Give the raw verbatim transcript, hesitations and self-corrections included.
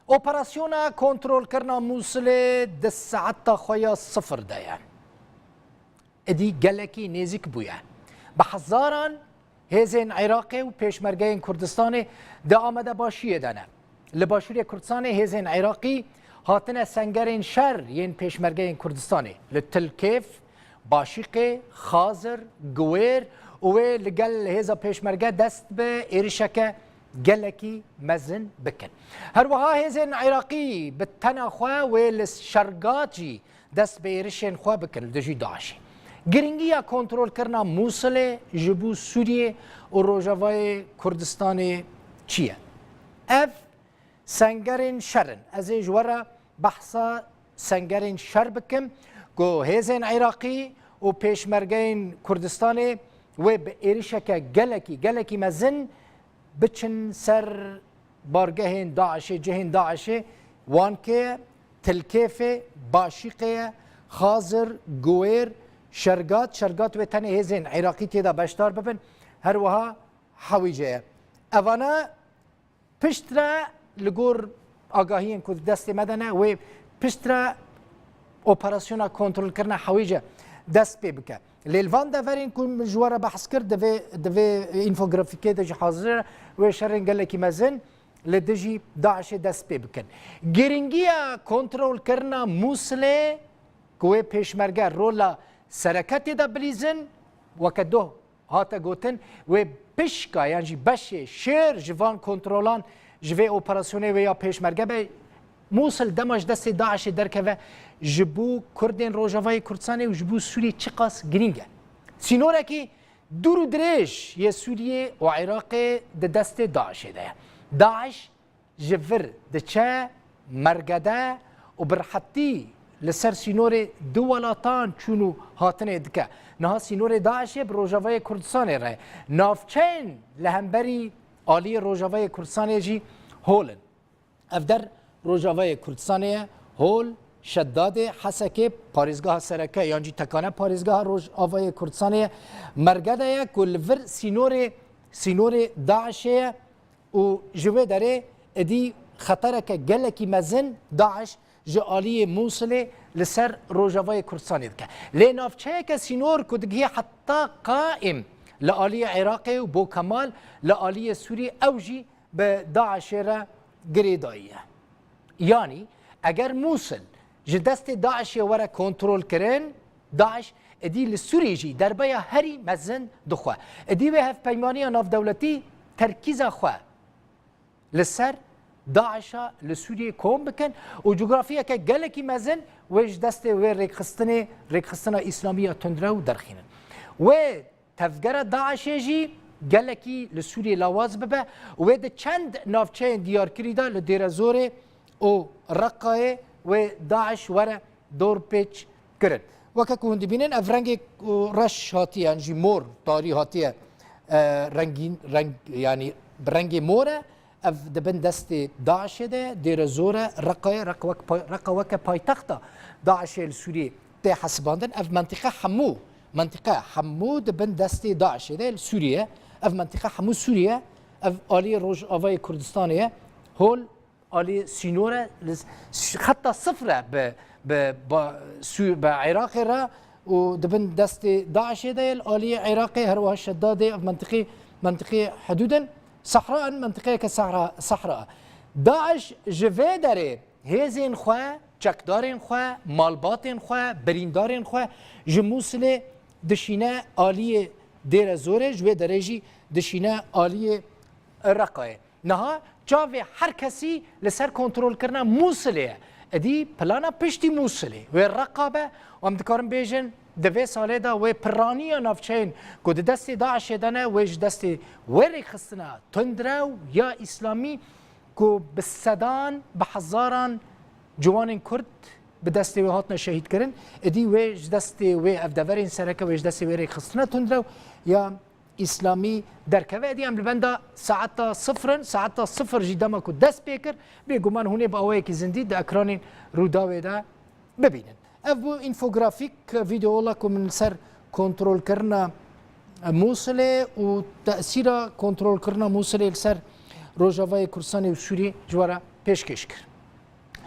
Operasyona kontrolkirina Mûsilê di saeta xwe ya sifir de ye. Êdî gelekî nêzîk bûye. Bi hezaran hêzên Iraqê û pêşmergeyên Kurdistanê di amadebaşiyê de ne. Li Başûrê Kurdistanê hêzên Iraqî hatine sengerên şer yên pêşmergeyên Kurdistanê. Li Til Kêf, Başîqê, Xazir, Guwêr û wê li gel hêza pêşmerge dest bi êrişeke gelekî mezin bikin. Her wiha hêzên Iraqî bi tena xwe wê li Şergat jî dest bi êrişên xwe bikin li dijî DAIŞê. Giringiya kontrolkirina Mûsilê ji bo Sûriyê û Rojavayê Kurdistanê çi ye? Ev sengerên şer in. Ez ê ji we re behsa sengerên şer bikim ku hêzên Iraqî û pêşmergeyên Kurdistanê wê bi êrişeke gelekî, gelekî mezin biçin ser bargehên DAIŞê, cihên DAIŞê, Wankê ye, Til Kêfê, Başîqê ye, Xazir, Guwêr, Şergat, Şergat wê tenê hêzên Iraqî tê de beşdar bibin, her wiha Hewîce ye. Evana piştre li gor agahiyên ku di destê me de ne, wê piştre operasyona kontrolkirina Hewîce dest pê bike. Lê li van deverên ku min ji we re behs kir, di vê, di vê înfografîkê de jî hazir e, wê şerên gelekî mezin li dijî DAIŞê dest pê bikin. Giringiya kontrolkirina Mûsilê ku wê pêşmerge rola sereke tê de bilîzin, weke doh hate gotin, wê pişka yan jî beşê şêr ji van kontrolan ji vê operasyonê wê ya pêşmerge be, Mûsil dema ji destê DAIŞê derkeve, ji bo Kurdên Rojavayê Kurdistanê û ji bo Sûriyê çiqas girîng e. Sînorekî dûr û dirêj yê Sûriyê û Iraqê di destê DAIŞê de ye. DAIŞ ji vir diçe mergede û bi rehetî li ser sînorê du welatan çûn û hatinê dike. Niha sînorê DAIŞê bi Rojavayê Kurdistanê re ye. Navçeyên li hemberî aliyê Rojavayê Kurdistanê jî hol in. Ev der Rojavayê Kurdistanê ye, hol, Şedadê, Hesekê, parêzgeha sereke yan jî tekane parêzgeha Rojavayê Kurdistanê ye. Mergede ye ku li vir sînorê, sînorê DAIŞê ye û ji wê derê êdî xetereke gelekî mezin DAIŞ ji aliyê Mûsilê li ser Rojavayê Kurdistanê dike. Lê navçeyeke sînor ku digihê heta qaim li aliyê Iraqê û Bokemal li aliyê Sûriyê, ew jî bi DAIŞê re girêdayî ye. Yanî eger Mûsil ji destê DAIŞê were kontrolkirin, DAIŞ êdî li Sûriyê jî derbeya herî mezin dixwe. Êdî wê hevpeymaniya navdewletî terkîza xwe li ser DAIŞa li Sûriyê kom bikin û cografiyeke gelekî mezin wê ji destê wê rêkxistinê, rêkxistina Îslamî ya tundrew derxînin. Wê tevgera DAIŞê jî gelekî li Sûriyê lawaz bibe û wê di çend navçeyên diyarkirî de li Dêrezorê û Reqayê wê DAIŞ were dorpêç kirin. Weke ku hûn dibînin, ev rengê ku reş hatiye, yan jî mor, tarî hatiye, e, rengîn, reng, yanî bi rengê mor e. Ev di bin destê DAIŞê de ye. Dêrezor e, Reqa ye, Reqa wek pay-, Reqa weke paytexta DAIŞê li Sûriyê tê hesibandin. Ev mentiqe hemû, mentiqe hemû di bin destê DAIŞê de ye li Sûriyê. Ev mentiqe hemû Sûriyê ye. Ev alî Rojavayê Kurdistanê ye. Hol alî sînor e, li s-, xeta sifir e bi, bi, ba-, Sû-, bi Iraqê re û di bin destê DAIŞê de ye, li aliyê Iraqê, her wiha Şedadê, ev mentiqî, mentiqî hidûd in. Sehra in, mentiqeyeke sehra, sehra. DAIŞ ji vê derê hêzên xwe, çekdarên xwe, malbatên xwe, birîndarên xwe ji Mûsilê dişîne aliyê Dêrezorê, ji wê derê jî dişîne aliyê Reqayê. Niha çavê her kesî li ser kontrolkirina Mûsilê ye. Êdî plana piştî Mûsilê wê Reqa be û em dikarin bêjin di vê salê de wê piraniya navçeyên ku di destê DAIŞê de ne, wê ji destê wê rêkxistina tundrew ya îslamî ku bi sedan, bi hezaran ciwanên Kurd bi destê wê hatine şehîdkirin, êdî wê ji destê wê, ev deverên sereke wê ji destê wê rêkxistina tundrew ya îslamî derkeve. Êdî em li benda saeta sifir in, saeta sifir jî dema ku dest pê kir, bêguman hûn ê bi awayekî zindî di ekranên Rûdawê de bibînin. Ev bû înfografîk, vîdeola ku min li ser kontrolkirina Mûsilê û tesîra kontrolkirina Mûsilê li ser Rojavayê Kurdistanê û Sûriyê ji we re pêşkêş kir.